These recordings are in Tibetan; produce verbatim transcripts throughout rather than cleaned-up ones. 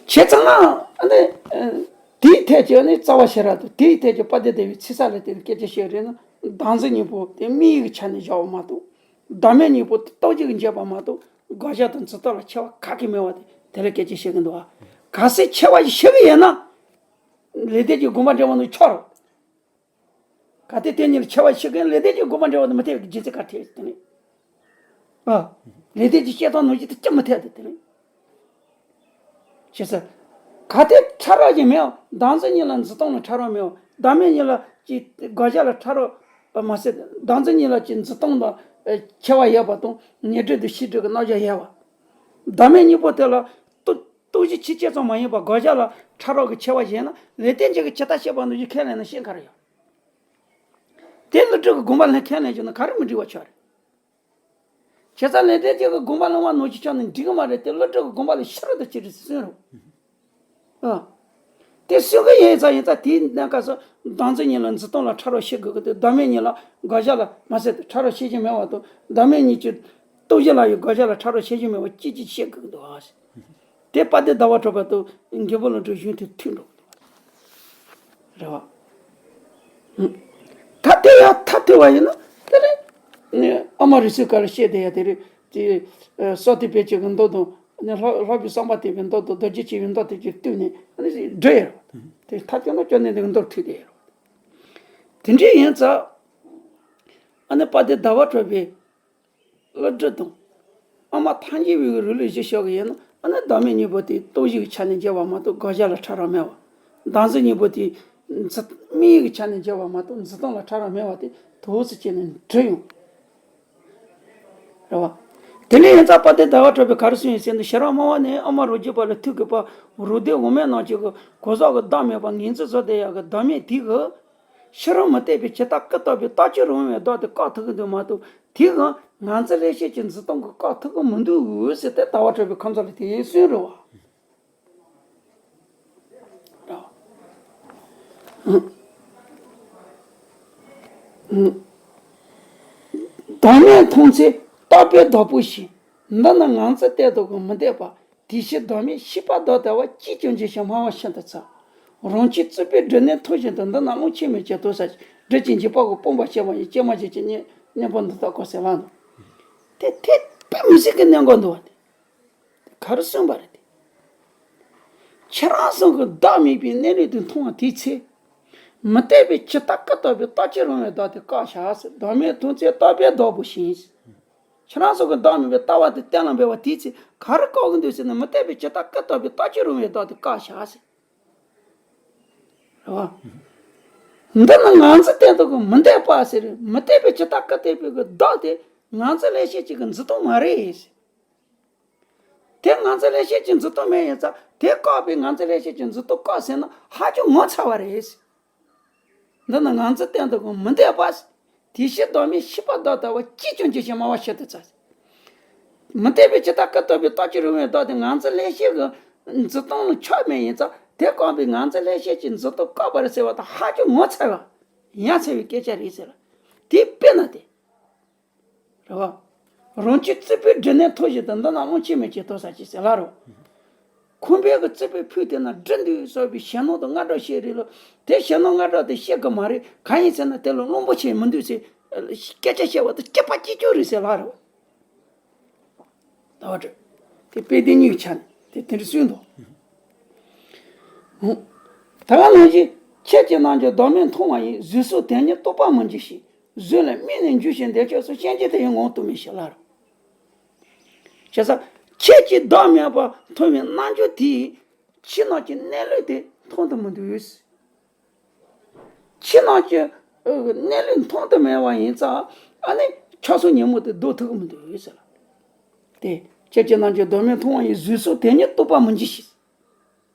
བྱས་ཙང་ན་ཨ་ནི་དེའི་ཐད་ཀྱི་ཨ་ནི་རྩ་བ་ཤེས་རབ་དང་དེའི་ཐད་ཀྱི་དཔལ་ལྡན་ཟླ་བའི་ཚེ་ས་ལ་དེ་སྐད་ཆ་བཤད་རེད་ན། བདག་འཛིན་གཉིས་པོ་དེ་དམིགས་ཡུལ་གྱི་ཆ་ནས་བཞག་པ་མ་གཏོགས། བདག་མེད་གཉིས་པོ་དེ་སྟོབས་བཞི་གི་འབྱེད་པ་མ་གཏོགས་དགག་བྱ་དང་འཛིན་སྟངས་ལ་ཁྱད་པར་ག་གེ་མེད་པ་དེ་དེ་ལ་སྐད་ཆ་བཤད་གི་འདུག་བ། གལ་སྲིད་ཁྱད་པར་ཞིག་ཤེས་གི་ཡོད་ན། ལེགས་ལྡན་གྱི་དགོངས་པ་འགྲེལ་བ་ནང་ཆགས་རོགས། གལ་ཏེ་དེ་གཉིས་ལ་ཁྱད་པར་ཤེས་མཁན་ལེགས་ལྡན་གྱི་དགོངས་པ་འགྲེལ་བ་དེ་མི་འཐད་པའི་རྒྱུ་མཚན་ག་རེ་དེ་ནི། ཨ། ལེགས་ལྡན་གྱི་བཤད་སྟངས་ནང་བཞིན་དུ་ཅི་མི་འཐད་དེ་དེ་ནི། ཞེས་ཟེར། གལ་ཏེ་ཕྲ་རགས་ཀྱི་མེད་པ། བདག་འཛིན་གཉིས་ལ་འཛིན་སྟངས་ལ་ཕྲ་རགས་མེད་པ། བདག་མེད་གཉིས་ལ་ཀྱི་དགག་བྱ་ལ་ཕྲ་རགས་མ་ཟད། བདག་འཛིན་གཉིས་ལ་ཀྱི་འཛིན་སྟངས་ལ་ཁྱད་པར་ཡོད་པ་དང་ཉེར་སྒྲིབ་དང་ཤེས་སྒྲིབ་ཀྱི་རྣམ་གཞག་ཡོད་པ། བདག་མེད་གཉིས་པོ་དེ་ལ་སྟོབས་སྟོབས་བཞི་ཆོས་ཅན་ཙམ་མ་ཡིན་པར་དགག་བྱ་ལ་ཕྲ་རགས་ཀྱི་ཁྱད་པར་ཡོད་ན། ལེགས་ལྡན་གྱིས་ཇི་ལྟར་བཤད་པ་ནང་བཞིན་ཁས་ལེན་ན་ཤེས་ག་རེ་ཡོད། དེ་བསླུ་བྲིད་ཀྱི་དགོངས་པ་ལ་ཁས་ལེན་བྱུང་ན་ག་རེ་མི་འགྲིག་པ་ཆགས་རེད། བྱས་ཙང་ལེགས་ལྡན་གྱི་དགོངས་པ་ལ་དབང་ནོར་གྱི་ཆ་ནས་འགྲིག་གི་མ་རེད་དེ། བསླུ་བྲིད་ཀྱི་དགོངས་པ་ལ་ཤེས་རབ་དང་བཅས་ཏེ་གསུངས་རོགས། ཨ། དེ་གསུང་གི་ཡིན་ཙང་ཡིན་ཙང་དེའི་གནས་སྐབས་སུ་བདག་འཛིན་གཉིས་ལ་འཛིན་སྟངས་ལ་ཕྲ་རགས་ཤེས་དགོས་ཀྱི་འདུག་བདག་མེད་གཉིས་ལ་དགག་བྱ་ལ་མ་ཟད་དེ་ཕྲ་རགས་ཤེས་ཀྱི་མེད་པ་དང་། བདག་མེད་གཉིས་ཀྱི་སྟོབས་བཞི་ལ་ཡང་དགག་བྱ་ལ་ཕྲ་རགས་ཤེས་ཀྱི་མེད་པ་གཅིག་གཅིག་ཤེས་དགོས་ཀྱི་འདུག་ཨ། དེ་དཔལ་ལྡན་ཟླ་བ་གྲགས་པ་དང་རྒྱལ་པོ་ཀླུ་སྒྲུབ་གཞུང་དེ་མཐུན་འགྲོ་གི་འདུག་རེད་བ། ད་དེ་ཡང་ཐབས་ཐུབ་པ་ཡིན་ན་དེ་རེད། ཨ་མ་རི་སུའི་སྐབས་ལ་བཤད་དེ་ཡང་དེ་རེད། དེ་ས་ཏི་པཎ་ཆེན་གྱི་མདོ་དང་། ལྷག་པའི་བསམ་པ་བརྟན་པའི་མདོ་དང་། རྡོ་རྗེ་འཆང་གི་མདོ་དེ་གཅིག་བསྟུན་ནས་ཨ་ནི་འགྲོ་ཡོད་རེད་བ། དེ་ཐབས་སྐྱོ་ན་སྐྱོ་ནས་དེ་མདོར་ཐུག་དེ་ཡོད་རེད་བ། དེ་འདྲ་ཡིན་ཙང་ཨ་ནི་དཔལ་ལྡན་ཟླ་བ་གྲགས་པས། ཀླུ་སྒྲུབ་དང་། ཨ་མ་ཐམས་ཅད་པའི་རིགས་ལ་གཞི་བཞག་གི་ཡིན་ན། ཨ་ནི་བདག་མེད་གཉིས་པོ་དེ་སྟོབས་བཞི་གི་ཆ་ནས་འབྱེད་པ་མ་གཏོགས་དགག་བྱ་ལ་ཕྲ་རགས་མེད་པ། བདག་འཛིན་གཉིས་པོ་དེ་འཛིན་དམིགས་ཡུལ་གྱི་ཆ་ནས་འབྱེད་པ་མ་གཏོགས་འཛིན་སྟངས་ལ་ཕྲ་རགས་མེད་པ་དེ་ཐུགས་སུ་བྱས་ནས་འགྲིག་ཡོང་། རེད་བ། དེ་ལས་ཡིན་ཙང་དཔལ་ལྡན་ཟླ་བ་གྲགས་པས་ག་རེ་གསུངས་ཡོད་ཟེར་ན། ཤེས་རབ་སྨྲ་བ་ནི། ཨ་མ་རང་རྒྱུད་པ་ལ་ཐུག་གི་པ། རང་སྡེ་འོག་མིན་རྣམས་ཀྱི་གོ་ས་གི་བདག་མེད་པ་ངོས་འཛིན་བཟོ་བསྡད་ཡག་གི་བདག་མེད་དེ་གི། ཕྱི་རོལ་མུ་སྟེགས་པའི་ཇི་ལྟར་ཀུན་བརྟགས་པའི་རྟག་གཅིག་རུང་བའི་བདག་དེ་བཀག་ཐུབ་ཀྱི་འདུག་མ་གཏོགས། དེའི་སྒང་ང་ཚོ་ལེགས་བཤད་ཀྱི་འཛིན་སྟངས་ཀྱིས་བཀག་ཐུབ་ཀྱི་མི་འདུག་ཟེར་ཏེ་ཟླ་བ་གྲགས་པའི་ཁ་མཚར་ལ་དེ་གསུངས་རེད་བ། བདག་མེད་མཐོང་ཚེ་རྟག་པའི་བདག་པོ་ཞིག་འདི་ནི་ང་ཚོ་ལྟར་དུ་གི་མི་འདོད་པ། དེ་ཕྱིར་བདག་མེད་ཤེས་པ་བདག་ལྟ་བུ། ཅིས་ཀྱང་འཇིགས་ཤིང་སྨྲ་བ་ཤིན་ཏུ་རྩ། རང་རྒྱུད་རྩུབ་པའི་སྒྲིབ་ནད་མཐོ་ཞིང་དུ། འདི་ན་རླུང་ཆེན་མོའི་ཇ་ཐུག་ཟ་ཞིང་། སྒྲིབ་ཀྱི་འཇིགས་པ་གིས་སྤངས་པར་བྱ་བ་ཡི། ཀྱེ་མ་ཁྱེད་ཀྱིས་སྙན་སྙན་པོ་འདི་ལྟར་གོ་ཟེར་ལབ་ནོ། དེ་དཔེ་མི་སྲིད་ཀྱི་གནད་འགག་འདུག་བ། དེ་ག་རེ་གསུངས་པ་རེད་དེ། ཁྱེད་རང་ཚོ་གི་བདག་མེད་པའི་གནས་ལུགས་དེ་མཐོང་བ་དེའི་ཚེ། མུ་སྟེགས་པའི་ཇི་ལྟར་ཀུན་བརྟགས་པའི་རྟག་གཅིག་རུང་བའི་བདག་དེ་བཀག་བྱ་ཟེར། བདག་མེད་མཐོང་ཚེ་རྟག་པའི་བདག་པོ་ཞིག་ཁྱེད་རང་ཚོ་གི་བདག་མེད་པའི་ལྟ་བ་དེ་གཏན་ལ་འབེབས་པ་དེའི་ཚེ་ག་རེ་བཀག་གི་འདུག་ཟེར་ན། མུ་སྟེགས་པའི་ཇི་ལྟར་ཀུན་བརྟགས་པའི་རྟག་གཅིག་རུང་བའི་བདག་དེ་བཀག་བྱ་ཟེར། རེད་བ། འདི་ནི་ང་ཚོ་ལྟར་དུ་གི་མི་འདོད་པ་ཟེར། མུ་སྟེགས་པའི་ཇི་ལྟར་ཀུན་བརྟགས་པའི་གི་བདག་དེ་ང་ཚོ་ལེགས་བཤད་ཅིག་གི་འཛིན་སྟངས་མ་རེད་ཟེར། དེ་ང་ཚོ་ལེགས་བཤད་ཀྱི་འཛིན་སྟངས་མེད་ཡིན་ཙང་། དེ་བཀག་པའི་ང་ཚོ་ལེགས་བཤད་ཀྱི་འཛིན་སྟངས་བཀག་ཟེར་ན་ཧ་ཅང་ངོ་ཚ་བ་རེད། འདི་ནི་ང་ཚོ་སྟེང་དུ་གི་མི་འདོད་པ། དེ་ཕྱིར་བདག་མེད་ཤེས་པ་བདག་ལྟ་བུ། ཅིས་ཀྱང་འཇིགས་ཤིང་སྨྲ་བ་ཤིན་ཏུ་རྩ། མུ་སྟེགས་པའི་ཇི་ལྟར་ཀུན་བརྟགས་པའི་རྟག་གཅིག་རུང་བའི་བདག་དེ་ང་ཚོ་ལེགས་བཤད་ཀྱི་འཛིན་སྟངས་ལ་ཆགས་མེད་ཡིན་ཙང་། དེ་བཀག་པའི་ང་ཚོ་ལེགས་བཤད་ཀྱི་འཛིན་སྟངས་བཀག་པ་རེད་ཟེར་བ་དང་ཧ་ཅང་ངོ་ཚ་བ། ཡ་མཚན་པའི་སྐད་ཆ་རེད་ཟེར་ལ། དེ་དཔེར་ན་དེ། རེད་བ། རང་རྒྱུད་རྩུབ་པའི་སྒྲིབ་ནད་མཐོ་ཞིང་དུ། འདི་ན་རླུང་ཆེན་མོའི་ཇ་ཐུག་ཟ་ཞིག་ཟེར་ལ་རོ། ཁང་པའི་གི་རྩུབ་པའི་ཕུད་དེ་ན་སྒྲིབ་འདུག་ཟེར་བའི་ཞེད་སྣང་དང་དངངས་སྐྲག་སྐྱེ་རེད་ལོ། དེ་ཞེད་སྣང་དངངས་སྐྲག་དེ་སྐྱེ་གི་མ་རེད། གང་ཡིན་ཟེར་ན་དེ་ལ་རླུང་བུ་ཆེ་མི་འདུག་ཟེར། སྐད་ཆ་བཤད་པ་དེ་སྐྱེས་པ་སྐྱེས་ཆོག་རེད་ཟེར་ལ་རོ། ད་བ་དྲི། དེ་དཔེ་དེ་གཉིས་ཆ་ནས་དེ་དེ་འདྲ་གསུངས་འདུག་ད་ག་ནང་བཞིན་ཁྱེད་ཀྱི་རྣམ་འགྱུར་བདག་མེད་མཐོང་བ་ཡིས། གཟུགས་སོགས་དེ་ཉིད་རྟོགས་པ་མི་འགྱུར་ཞིང་། གཟུགས་ལ་དམིགས་ནས་འཇུག་ཅིང་འདོད་ཆགས་སོགས། སྐྱེ་འཇིག་དེ་ཡི་ངོ་བོ་རྟོགས་མིན་ཞེས་ལ་རོ། བྱས་ཙང་ཁྱེད་ཀྱིས་བདག་མེད་པ་མཐོང་བའི་རྣམ་འགྱུར་དེས་ཕྱི་ནང་གི་གནས་ལུགས་དེ་མཐོང་དུ་མི་འདུག་ཕྱི་ནང་གི་ཨ་གནས་ལུགས་མཐོང་དུ་མེད་པ་ཡིན་ཙང་། ཨ་ནི་ཆགས་སོགས་ཉོན་མོངས་དེ་ཟློག་ཐུབ་ཀྱི་མི་འདུག་ཟེར་ལ། དེ་ཁྱེད་ཀྱི་རྣམ་འགྱུར་བདག་མེད་མཐོང་བ་ཡིས། གཟུགས་སོགས་དེ་ཉིད་རྟོགས་པ་མི་འགྱུར་ཞིང་།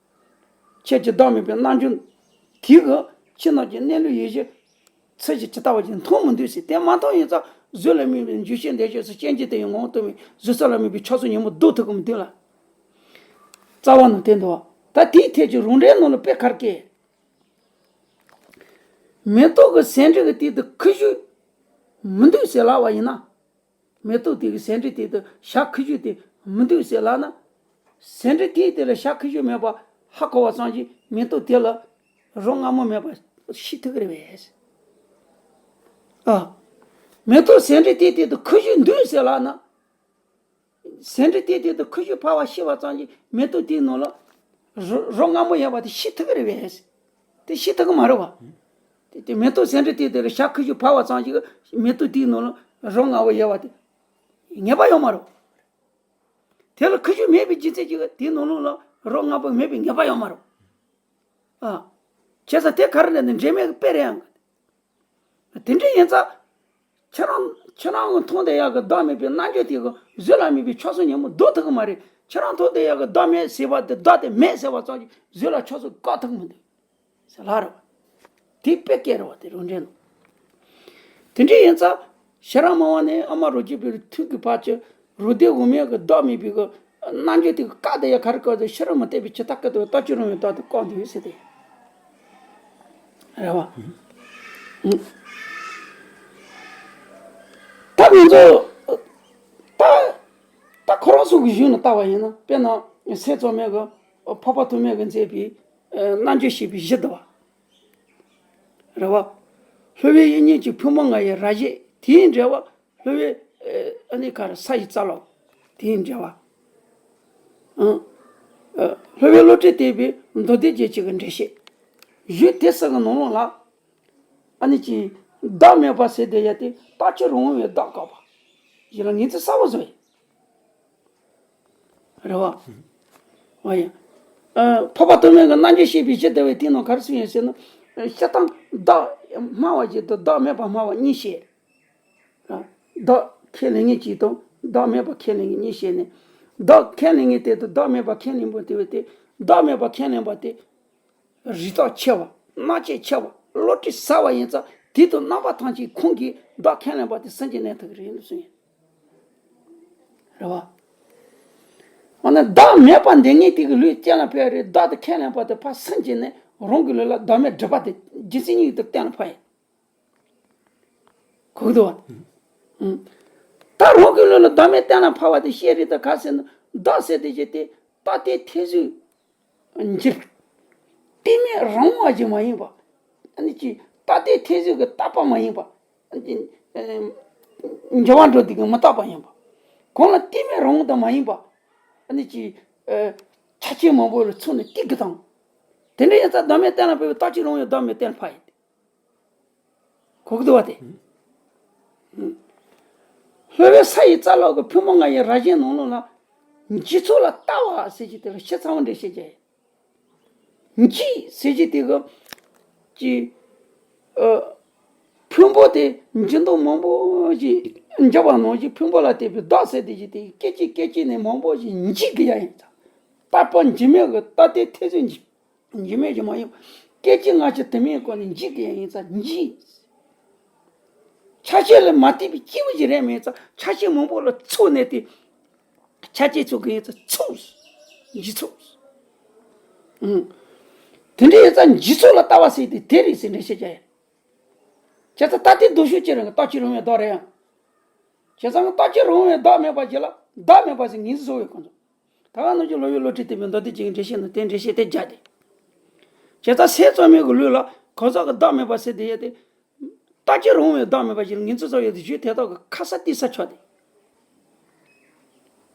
ཁྱེད་ཀྱི་བདག་མེད་པའི་རྣམ་འགྱུར་དེ་གིས་ཕྱི་ནང་གི་གནས་ལུགས་ཡེ་ཤེས་ཚུལ་བཞིན་ཇི་ལྟ་བ་བཞིན་མཐོང་མི་འདུག་ཟེར། དེ་མ་མཐོང་ཡིན་ཙང་གཟུགས་ལ་དམིགས་པའི་འཇུག་ཅིང་འདོད་ཆགས་སོགས། སྐྱེ་འཇིག་དེ་ཡི་ངོ་བོ་རྟོགས་མིན། གཟུགས་སོགས་ལ་དམིགས་པའི་ཆགས་སོགས་ཉོན་མོངས་ཟློག་ཐུབ་ཀྱི་མི་འདུག་ལ། རྩ་བ་ནས་དེ་འདུག་བ། ད་དེའི་ཐད་ཀྱི་རང་འགྲེལ་ནང་ལ་དཔེ་ག་རེ་བཀོད། མེ་ཏོག་གི་ཟེའུ་འབྲུ་གི་སྟེང་དུ་ཁུ་བྱུག་མི་འདུག་ཟེར་ལབ་པ་ཡིན་ན། མེ་ཏོག་དེ་གི་ཟེའུ་འབྲུ་སྟེང་དུ་བྱ་ཁུ་བྱུག་དེ་མི་འདུག་ཟེར་ལབ་ན། ཟེའུ་འབྲུ་དེའི་སྟེང་ལ་ཞག་ཁ་ཤས་མེད་པ་ཧ་གོ་བ་ཙམ་གྱིས་མེ་ཏོག་དེ་ལ་རོ་མངར་མོ་མེད་པ་ཤི་ཐུབ་ཀྱི་རེད་པས། ཨ། མེ་ཏོག་ཟེའུ་འབྲུ་དེའི་སྟེང་དུ་ཁ་ཤས་འདུག་ཟེར་ལབ་ན། ཟེའུ་འབྲུ་དེའི་སྟེང་དུ་ཁ་ཤས་འཕར་བ་ཤི་བ་ཙམ་གྱིས་མེ་ཏོག་དེའི་ནང་ལ་རོ་རོ་མངར་མོ་ཡོད་པ་དེ་ཤི་ཐུབ་ཀྱི་རེད་པས། དེ་ཤི་ཐུབ་ཀྱི་མ་རེད་པ། དེ་དེ་མེ་ཏོག་ཟེའུ་འབྲུ་དེའི་སྟེང་ལ་ཞག་ཁ་ཤས་འཕར་བ་ཙམ་གྱིས་མེ་ཏོག་དེའི་ནང་ལ་རོ་མངར་མོ་ཡོད་པ་དེ་ངེས་པ་ཡོད་མ་རེད་པ། དེ་ལ་ཁ་ཤས་མེད་པའི་རྒྱུ་མཚན་གྱིས་དེའི་ནང་ལོགས་ལ་རོ་མངར་པོ་མེད་པའི་ངེས་པ་ཡོད་མ་རེད། ཨ། བྱས་ཙང་དེ་ག་རེ་རེད་ན་འབྲེལ་མེད་ཀྱི་དཔེ་རེད་ཡང་། དེ་འདྲ་ཡིན་ཙང་། ཁྱེད་རང་ཁྱེད་རང་གི་མཐོང་བསྡད་ཡག་གི་བདག་མེད་པའི་རྣལ་འབྱོར་དེ་གི་བཟོད་གླགས་མེད་པའི་ཆགས་སོགས་ཉོན་མོངས་ཟློག་ཐུབ་ཀྱི་མ་རེད། ཁྱེད་རང་མཐོང་བསྡད་ཡག་གི་བདག་མེད་ཟེར་བ་དེ་བདག་དེ་མེད་ཟེར་བ་ཙམ་གྱིས་བཟོད་གླགས་ཆགས་སོགས་བཀག་ཐུབ་ཀྱི་མི་འདུག་ཟེར་ལབ་རེད་པ། དེ་དཔེ་སྐད་རེད་པ། དེ་རང་འགྲེལ་ནང་། དེ་འདྲ་ཡིན་ཙང་། ཤེས་རབ་སྨྲ་བ་ནས་ཨ་མ་རོ་སྐྱིད་པའི་ཐུགས་ཀྱི་བར་གྱི་རོ་སྡེ་འོ་མའི་གི་བདག་མེད་པའི་གི་རྣལ་འབྱོར་དེ་གི་བཀག་དེ་ཡ་ག་རེ་བཀག་དེ། ཤེས་རབ་མི་སྟེར་བའི་ཇི་ལྟར་བཀག་དེ་བས་རྟག་སྤྱོད་རང་བའི་བདག་དེ་བཀག་འདུག་ཟེར་ཏེ། རེད་པ། ད་ང་ཚོ་ད་ད་ཁོ་རང་ཚོ་གི་གཞུང་ནས་བལྟ་བ་ཡིན་ན། དཔེར་ན་སྲས་གཙང་མའི་གི་འཕགས་པ་ཐོགས་མེད་ཀྱིས་མཛད་པའི་རྣལ་འབྱོར་བཤད་པའི་གཞི་འདི་པ། རེད་པ། སློབ་དཔོན་དབྱིག་གཉེན་གྱི་ཕུང་པོ་ལྔ་ཡི་རང་བཞིན་དེའི་འགྲེལ་པ། སློབ་དཔོན་ཨ་ནི་ག་རེ་ས་ཡི་རྩ་ལག་དེའི་འགྲེལ་པ། ཨང་། སློབ་དཔོན་བློ་གྲོས་བསྟན་པའི་མདོ་སྡེ་རྒྱན་གྱི་གི་འགྲེལ་བཤད། གཞུང་དེ་གསུམ་གི་ནང་ལོགས་ལ། ཨ་ནི་ཅིག་བདག་མེད་པ་ཟེར་དེ་ཡ་དེ་རྟག་སྤྱོད་རང་དབང་བའི་བདག་བཀག་པ། ཞེས་ལ་ངེས་འཛིན་གསལ་པོ་བཟོ་ཡི། རེད་པ། འོ་ཡ། ཨ། འཕགས་པ་ཐོགས་མེད་ཀྱིས་རྣལ་འབྱོར་བཤད་པའི་གཞི་འདི་པའི་དེའི་ནང་ག་རེ་གསུངས་ཡོད་ཟེར་ན། སྤྱིར་བཏང་བདག་སྨྲ་བ་ཞིག་དང་བདག་མེད་པ་སྨྲ་བ་གཉིས་བཤད། བདག་ཁས་ལེན་མཁན་གཅིག་དང་བདག་མེད་པ་ཁས་ལེན་མཁན་གཉིས་བཤད་ནས། བདག་ཁས་ལེན་མཁན་དེ་དང་བདག་མེད་པ་ཁས་ལེན་པ་དེ་བས་ཏེ། བདག་མེད་པ་ཁས་ལེན་པ་དེ་རིགས་རྟོག་ཆེ་བ། སྣང་ཆེན་ཆེ་བ། བློ་གྲོས་ཟབ་པ་ཡིན་ཙང་། དེ་དང་རྣམ་པ་ཐམས་ཅད་ཁོང་གིས་བདག་ཁས་ལེན་པ་དེ་སེམས་ཀྱིས་གནས་ཐུབ་ཀྱི་རེད་ལབ་གསུངས་ཡོད། རེད་པ། འོ་ན་བདག་མེད་པ་འདི་ངེས་དེ་གི་ལུས་གཏན་ལ་ཕབ་རེད། བདག་དེ་ཁས་ལེན་པ་དེ་ཕར་སེམས་ཀྱིས་ནི་རང་གི་ལུས་ལ་བདག་མེད་སྒྲིབ་པ་དེ་རྒྱུ་མཚན་ཉིད་དུ་གཏན་ལ་ཕབ་ཡིན། གོ་གི་འདུག་པ། ཨང་། ད་རང་གི་ལུས་ལ་བདག་མེད་གཏན་ལ་ཕབ་པ་དེ་བཤད་རེད། ད་ག་ཟེར་ན་བདག་ཟེར་དེ་ཅི་སྟེ་རྟག་སྟེ་ཐེར་ཟུག་འཇིག་གཏི་མུག་རང་དབང་ཞིག་མ་ཡིན་པ། ཨ་ནི་ཅི་རྟག་སྟེ་ཐེར་ཟུག་གི་རྟག་པ་མ་ཡིན་པ། ཨ་ནི་ཅི་འགྱུར་བ་འགྲོ་དུས་ཀྱི་མི་རྟག་པ་ཡིན་པ། གང་ལ་གཏི་མུག་རང་དབང་དུ་མ་ཡིན་པ། ཨ་ནི་ཅི་ཆ་རྐྱེན་མང་པོ་ལ་ཚུགས་ནས་གཏི་གི་དང་། དེ་འདྲ་ཡིན་ཙང་བདག་མེད་གཏན་ལ་ཕབ་པའི་རྟག་གཅིག་རང་དབང་བདག་མེད་གཏན་ལ་ཕབ་ཡིན། གོ་གི་འདུག་པ་དེ། སློབ་དཔོན་ས་ཡི་རྩ་ལག་གི་ཕུང་པོ་ལྔ་ཡི་རང་བཞིན་ནང་ལོགས་ལ། འཇིག་ཚོགས་ལ་ལྟ་བ་ཟེར་གྱི་དེ་ལ་ཕྱི་ཚང་བ་འགྲེལ་བཤད་བྱས། འཇིག་ཟེར་གྱི་དེ་གི་ཀྱི། ཨ། ཕུང་པོ་དེ་འཇིག་མདོག་མང་པོ་ཞིག་འཇིག་པ་ནང་བཞིན་ཕུང་པོ་ལ་བརྟེན་པའི་བདག་ཟེར་དེ་ཞིག་དེ་སྐད་ཅིག་སྐད་ཅིག་ནས་མང་པོ་ཞིག་འཇིག་གི་ཡ་ཡིན་ཙང་། རྟག་པ་འཇིག་མེད་ཀྱི་རྟག་སྟེ་ཐེར་ཟུག་འཇིག་འཇིག་མེད་ཀྱི་མ་ཡིན་པ། སྐད་ཅིག་སྔ་ཕྱི་དུ་མའི་སྒོ་ནས་འཇིག་གི་ཡང་ཡིན་ཙང་འཇིག་ཆ་ཤས་ལ་མ་བརྟེན་པའི་སྐྱེས་བུ་ཞིག་རེད་མིན་ཙང་། ཆ་ཤས་མང་པོ་ལ་ཚུགས་ནས་དེ་ཆ་ཤས་ཚུགས་ཀྱི་ཡིན་ཙང་ཚུགས། འཇིག་ཚོགས། ཨང་། དེ་འདྲ་ཡིན་ཙང་འཇིག་ཚོགས་ལ་ལྟ་བ་ཟེར་དེ་དེ་རེད་ཟེར་འགྲེལ་བཤད་བྱས་ཡོད། བྱས་ཙང་ད་ལྟའི་ལྡོག་ཕྱོགས་ཅི་རེད། རྟག་གཅིག་རང་དབང་བའི་བདག་རེད་ཡང་། བྱས་ཙང་རྟག་གཅིག་རང་དབང་བའི་བདག་མེད་པ་ཞིག་ལ་བདག་མེད་པ་ཟེར་ངེས་འཛིན་བཟོ་བའི་ཁོང་ཚོ། ད་ག་ནང་བཞིན་སློབ་དཔོན་བློ་གྲོས་བསྟན་པའི་མདོ་སྡེ་རྒྱན་གྱི་འགྲེལ་བཤད་ནང་དེ་འགྲེལ་བཤད་དེ་རྒྱག་སྟེ། བྱས་ཙང་སྲས་གཙང་མའི་གི་ལུགས་ལ་གང་ཟག་གི་བདག་མེད་པ་ཟེར་དེ་ཡོད་དེ། རྟག་གཅིག་རང་དབང་བའི་བདག་མེད་པ་ཞིག་ལ་ངེས་འཛིན་བཟོ་ཡོད་དེ་གཞུང་དེ་དག་གི་ཁ་གསལ་གཏིང་གསལ་ཆགས་ཏེ།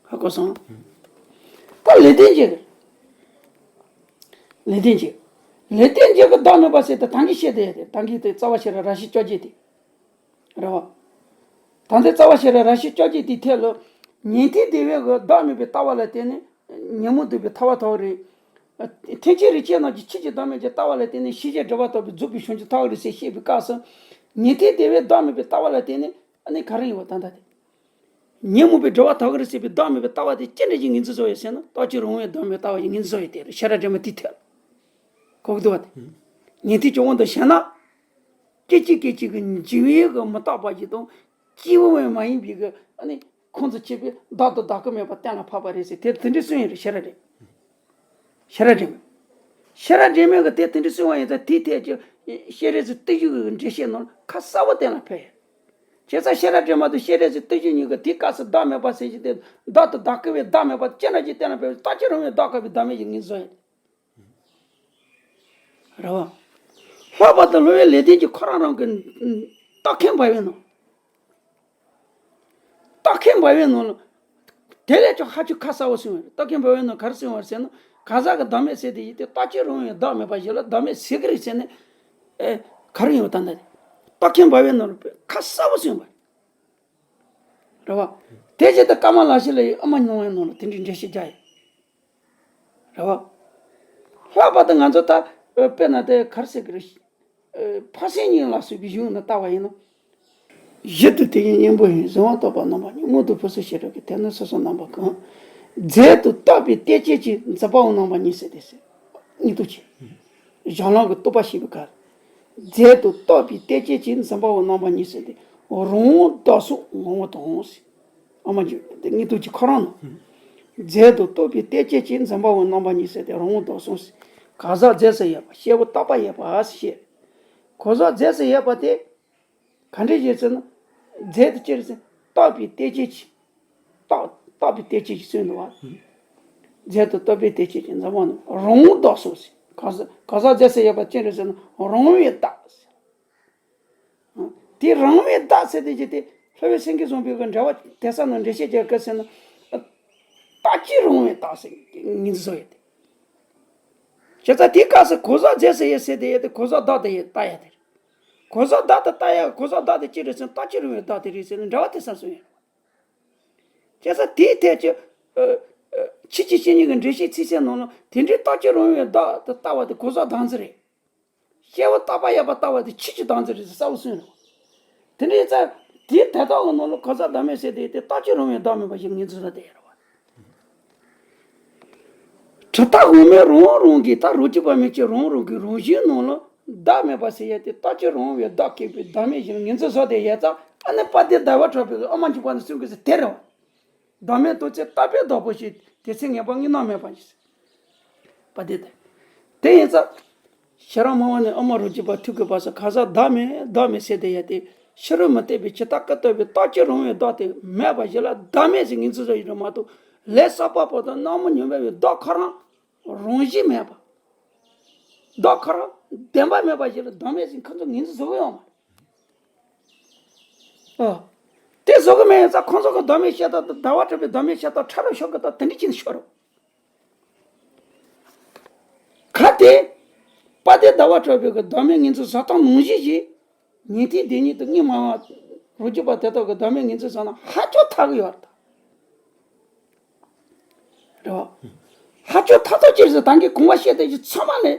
ཧ་གོ་སོང་། ད་ལེགས་ལྡན་འབྱེད་ཀྱི། ལེགས་ལྡན་འབྱེད། ལེགས་ལྡན་འབྱེད་ཀྱི་བདག་མེད་པ་ཟེར་དེ་ད་གིན་བཤད་དེ་ཡོད་དེ། ད་གིན་དེ་རྩ་བ་ཤེས་རབ་རང་བཞིན་བཅོ་བརྒྱད་དེ། རེད་པ། ད་ལྟའི་རྩ་བ་ཤེས་རབ་རང་བཞིན་བཅོ་བརྒྱད་དེའི་ཐད་ལ། ཉན་ཐོས་སྡེ་པའི་གི་བདག་མེད་པའི་ལྟ་བ་ལ་བརྟེན་ནས་ཉོན་མོངས་སྡུག་པའི་ཐར་པ་ཐོབ་རེད། ཐེག་ཆེན་རིགས་ཆད་རྣམས་ཀྱི་ཆོས་ཀྱི་བདག་མེད་ཀྱི་ལྟ་བ་ལ་བརྟེན་ནས་ཤེས་བྱའི་སྒྲིབ་པ་དག་པའི་རྫོགས་པའི་བྱང་ཆུབ་ཐོབ་རེད་ཟེར་བཤད་པའི་སྐབས་སུ། ཉན་ཐོས་སྡེ་པའི་བདག་མེད་པའི་ལྟ་བ་ལ་བརྟེན་ནས་ཨ་ནི་ག་རེ་ཡིན་པ་ད་ལྟ་དེ། ཉོན་མོངས་པའི་སྒྲིབ་པ་དག་རེད་ཟེར་བའི་བདག་མེད་པའི་ལྟ་བ་དེ་ཅི་འདྲ་ཞིག་ངོས་འཛིན་བཟོ་ཡོད་ཟེར་ན། རྟག་གཅིག་རང་དབང་བའི་བདག་མེད་ལྟ་བ་ཞིག་ངོས་འཛིན་བཟོ་ཡོད་དེ་རེད། ཤེས་རབ་སྒྲོན་མེ་དེའི་ཐད་ལ། གོ་གི་འདུག་པ་དེ། ཉན་ཐོས་སྤྱོད་པ་དང་བཤད་ན། སྐད་ཅིག་སྐད་ཅིག་གི་འཇིག་པའི་གི་མི་རྟག་པ་ཞིག་དང་། སྐྱེས་བུ་མ་ཡིན་པའི་གི་ཨ་ནི་ཁོང་དུ་ཆུད་པའི་བདག་དང་བདག་གི་མེད་པ་གཏན་ལ་ཕབ་པ་རེད་ཟེར་དེ་དེ་འདྲ་གསུངས་ཡོད་རེད། ཤེས་རབ་རེད། ཤེས་རབ་སྒྲོན་མེ། ཤེས་རབ་སྒྲོན་མེ་གི་དེ་དེ་འདྲ་གསུངས་པ་ཡིན་ཙང་དེའི་ཐད་ཀྱི་ཤེས་རབ་ཀྱི་བརྟུལ་ཞུགས་ཀྱི་འགྲེལ་བཤད་ནང་ཁ་གསལ་པོ་གཏན་ལ་ཕབ་ཡོད། བྱས་ཙང་ཤེས་རབ་སྒྲོན་མ་དང་ཤེས་རབ་ཀྱི་བསྟན་བཅོས་གཉིས་ཀྱི་དེའི་སྐབས་སུ་བདག་མེད་པ་ཟེར་གྱི་དེ་བདག་ཏུ་བདག་བཀུར་བའི་བདག་མེད་པ་ཅི་འདྲ་ཅིག་བསྟན་ན་བས་རྟག་གཅིག་རུང་བའི་བདག་བཀུར་བའི་བདག་མེད་ཀྱི་ངོས་འཛིན་ཡོད། རེད་བ། ལྷག་པར་དུ་སློབ་དཔོན་ལེགས་ལྡན་གྱིས་ཁོ་རང་རང་གི་རྟོགས་མཁན་འབའ་བའི་ནང་། རྟོགས་མཁན་འབའ་བའི་ནང་ལ། དེ་ལས་ཀྱང་ཧ་ཅང་ཁ་གསལ་བོ་གསུངས་པ་རེད། རྟོགས་མཁན་འབའ་བའི་ནང་ག་རེ་གསུངས་པ་རེད་ཟེར་ན། གང་ཟག་གི་བདག་མེད་ཟེར་དེ་ཡིན་ཏེ་རྟག་གཅིག་རུང་བའི་བདག་མེད་པ་ཞིག་ལ་བདག་མེད་ཟེར་གི་རེད་ཟེར་ནས། ཨེ། ག་རེ་ཡོད་ད་ལྟ་དེ། རྟོགས་མཁན་འབའ་བའི་ནང་ལ་ཁ་གསལ་བོ་གསུངས་པ་རེད། རེད་བ། དེ་བཞིན་དུ་ཀ་མ་ལ་ཤཱི་ལ་ཡི་ཨ་མ་མྱོང་བའི་ནང་ལ་དེ་འདྲའི་འགྲེལ་བཤད་རྒྱག་ཡོད། རེད་བ། ལྷག་པར་དུ་ང་ཚོ་ད། དཔེར་ན་དེ་ག་རེ་ཟེར་གི་རེད། ཨ། ཕ་སེང་གཉིས་ལ་སོགས་པའི་གཞུང་ནས་བལྟ་བ་ཡིན་ན། གཞི་དུ་དེ་ཉིད་གཉེན་པོ་ཡིན། གཟིགས་པ་རྟོགས་པ་རྣམ་པ་གཉིས། སྔོན་དུ་ཕུན་སུམ་ཤེས་རབ་ཀྱིས། དེ་ནི་སོ་སོར་རྣམ་པ་གང་། རྫས་དང་རྟོགས་པའི་རྟེན་ཅན་གྱི་འཛིན་པའོ་རྣམ་པ་གཉིས་ཟེར་ཏེ་ཟེར། གཉིས་སྟོབས་ཆེ། གཞན་ལམ་གྱི་རྟོགས་པ་བཤད་པའི་སྐབས། རྫས་དང་རྟོགས་པའི་རྟེན་ཅན་གྱི་འཛིན་པའོ་རྣམ་པ་གཉིས་ཟེར་ཏེ། རང་དབང་བདག་བཟུང་ངོ་བོ་དང་ཟེར། ཨ་མ་འཇུ་དེ་གཉིས་སྟོབས་ཀྱི་ཁོ་རང་ནོ། རྫས་དང་རྟོགས་པའི་རྟེན་ཅན་གྱི་འཛིན་པའོ་རྣམ་པ་གཉིས་ཟེར་ཏེ་རང་དབང་བདག་བཟུང་ཟེར། གང་ཟག་རྫས་སུ་ཡོད་པ། སྐྱེ་བོ་རྟག་པ་ཡོད་པ་ཟེར། གང་ཟག་རྫས་སུ་ཡོད་པ་དེ། ག་འདྲ་ཞིག་ཟེར་ན། རྫས་དེ་ཅི་རེད་ཟེར་ན། རྟོགས་པའི་རྟེན་ཅན་གྱི། རྟོགས་རྟོགས་པའི་རྟེན་ཅན་གྱི་ཚུལ་འདུག་བ། རྫས་དང་རྟོགས་པའི་རྟེན་ཅན་གྱི་འཛིན་པ་ནི་རང་དབང་བདག་བཟུང་ཟེར། གང་ཟག་གང་ཟག་རྫས་སུ་ཡོད་པ་ཅི་རེད་ཟེར་ན། རང་བའི་བདག་ཟེར། དེ་རང་བའི་བདག་ཟེར་དེ་ཅི་སྟེ། སློབ་དཔོན་སེང་གེ་བཟང་པོའི་གི་འགྲེལ་པ་དེ་ས་ན་འགྲེལ་བཤད་རྒྱག་སྐབས་ཟེར་ན། རྟག་གཅིག་རང་བའི་བདག་ཟེར་ངོས་འཛིན་བཟོ་ཡོད་དེ། བྱས་ཙང་དེའི་སྐབས་སུ་གང་ཟག་རྫས་སུ་ཡོད་ཟེར་དེ་ཡོད་དེ། གང་ཟག་བདག་ཏུ་ཡོད་ལྟ་ཡ་དེ་རེད། གང་ཟག་བདག་ཏུ་ལྟ་ཡ། གང་ཟག་བདག་དེ་ཅི་རེད་ཟེར་ན། རྟག་གཅིག་རང་བའི་བདག་དེ་རེད་ཟེར་ནས་འགྲེལ་པ་དེ་ས་གསུངས་ཡོད། བྱས་ཙང་དེའི་ཐད་ཀྱི། ཨ། ཨ། ཆོས་ཀྱི་བཤེས་གཉེན་གྱི་འགྲེལ་བཤད་ཚིག་གསལ་ནང་ལ་དེ་འདྲའི་རྟག་གཅིག་རང་བའི་བདག་ཏུ་ལྟ་བ་དེ་གང་ཟག་བདག་འཛིན་རེད། སྐྱེ་བོ་རྟག་པ་ཡོད་པ་ལྟ་བ་དེ་ཆོས་ཀྱི་བདག་འཛིན་རེད་ཟེར་གསལ་པོ་གསུངས་ཡོད། དེ་འདྲའི་ཙང་དེའི་དེ་དག་གི་ནང་ལ་གང་ཟག་བདག་མེད་ཟེར་དེ་དེ་རྟག་གཅིག་རང་བའི་བདག་མེད་པ་ཞིག་ངོས་འཛིན་ས་དེ་ཡོད་རེད་བ། གྲུབ་མཐའ་དབུ་མའི་རང་རང་གི་ད་རང་རྒྱུད་པ་མན་ཆད་རང་རང་གི་རང་བཞིན་ནང་ལ་བདག་མེད་པ་ཟེར་ཡ་དེ་རྟག་གཅིག་རང་བའི་བདག་སྐྱེས་པའི་བདག་མེད་ཞིག་ངོས་འཛིན་ས་དེ་ཡོད་ཙང་། ཨ་ནི་དཔལ་ལྡན་ཟླ་བ་གྲགས་པའི་ཨ་མ་འཇུག་པ་ནི་གསུང་གི་ཟེར་དེ་རེད་བ། བདག་མེད་རྟོགས་ཚེ་རྟག་པའི་བདག་པོ་ཞིག་དེ་ཚེ་ངེས་པར་དངོས་རྣམ་མེད་པ་ཞིག་ཟེར། པ་དེ་དང་། དེ་ཡིན་ཙང་། ཤེས་རབ་སྨྲ་བ་ནི་ཨ་མ་རང་རྒྱུད་པ་ཐུག་གི་བར་སུ་གང་ཟག་བདག་མེད་བདག་མེད་ཟེར་དེ་ཡ་དེ་ཕྱི་རོལ་མུ་སྟེགས་པའི་ཇི་ལྟ་ཀུན་ཏུ་པའི་རྟག་གཅིག་རང་བའི་བདག་དེ་མེད་པ་ཞིག་ལ་བདག་མེད་ཟེར་ངོས་འཛིན་བཟོ་ཡི་རེད་མ་གཏོགས། ལས་བསགས་པ་པོ་དང་སྣང་མུན་ཉི་མའི་བདག་ཁོ་རང་རང་བཞིན་མེད་པ། བདག་ཁོ་རང་བདེན་པ་མེད་པ་ཞིག་ལ་བདག་མེད་ཟེར་ཁོ་ཚོ་ངོས་འཛིན་བཟོ་གི་ཡོད་མ་རེད། ཨ། དེ་བཟོ་གི་མེད་ཡིན་ཙང་ཁོང་ཚོ་གི་བདག་མེད་བཤད་སྟངས་དང་ཟླ་བ་གྲགས་པའི་བདག་མེད་བཤད་སྟངས་ཕྲ་རབ་ཤོར་གི་དང་དེ་འདྲ་བྱས་ནས་ཤོར་རོ། གལ་ཏེ། དཔལ་ལྡན་ཟླ་བ་གྲགས་པའི་གི་བདག་མེད་ངོས་འཛིན་བཟོ་སྟངས་ནང་བཞིན་གྱིས། ཉན་ཐོས་སྡེ་གཉིས་དང་དངོས་སྨྲ་བ། རང་རྒྱུད་པ་དེ་དག་གི་བདག་མེད་ངོས་འཛིན་བཟོ་ན་ཧ་ཅང་ཐག་གི་ཡོད་རེད། རེད་བ། ཧ་ཅང་ཐག་ཐག་ཆོད་ཟེར་ད་གིན་གོང་མ་བཤད་དེ་ཚང་མ་ལས།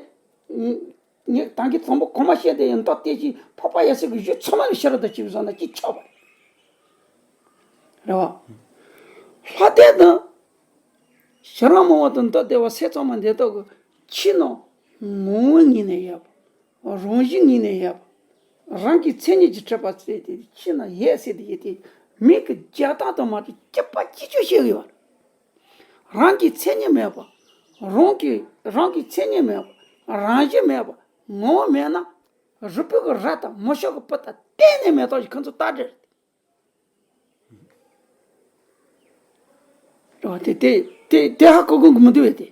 ངས་ད་གིན་དང་པོ་གོང་མ་བཤད་དེ་ཡང་མདོ་སྡེ་བཞི་འཕགས་པ་ཡབ་སྲས་ཀྱི་གཞུང་ཚང་མ་ལ་ཤེས་རབ་དང་བཅས་པའི་བཟང་ན་ཅིག་ཆགས་པ་རེད། རེད་བ། ལྷ་སྡེ་དང་ཤེས་རབ་སྨྲ་བ་དང་མདོ་སྡེ་པ་སེམས་ཙམ་པ་འདི་དག་གི་ཕྱི་ནང་ངོ་བོའི་ངོས་ནས་ཡོད་པ། རང་བཞིན་ངོས་ནས་ཡོད་པ། རང་གི་མཚན་ཉིད་ཀྱིས་གྲུབ་པ་ཟེར་དེ་ཕྱི་ནང་ཡོད་ཟེར་དེ་ཡོད་དེ། མིག་གི་རྒྱག་སྟངས་དང་མ་གཏོགས་གཅིག་པ་གཅིག་རྐྱང་བཤད་གི་ཡོད་རེད། རང་གི་མཚན་ཉིད་མེད་པ། རང་གི་རང་གི་མཚན་ཉིད་མེད་པ། རང་བཞིན་མེད་པ། ངོ་བོ་མེད་ན། རུས་པའི་གི་རྭ་དང་མིག་ཤེལ་གི་སྤུ་དང་གཏན་ནས་མེད་མདོག་ཅིག་ཁོ་ཚོ་ལྟ་འདྲ་རེད། རེད་བ། དེ་དེ་དེ་དེ་ཧ་གོ་གོ་གི་མི་འདུག་བས་དེ།